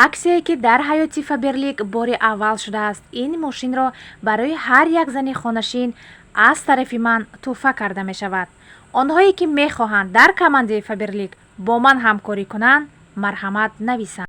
Аксияе, ки дар ҳаёти Фаберлик бори аввал шудааст, ин мошинро барои ҳар як зани хонашин аз тарафи ман тӯҳфа карда мешавад. Онҳое, ки мехоҳанд дар командаи Фаберлик бо ман ҳамкорӣ кунанд, марҳамат, нависанд.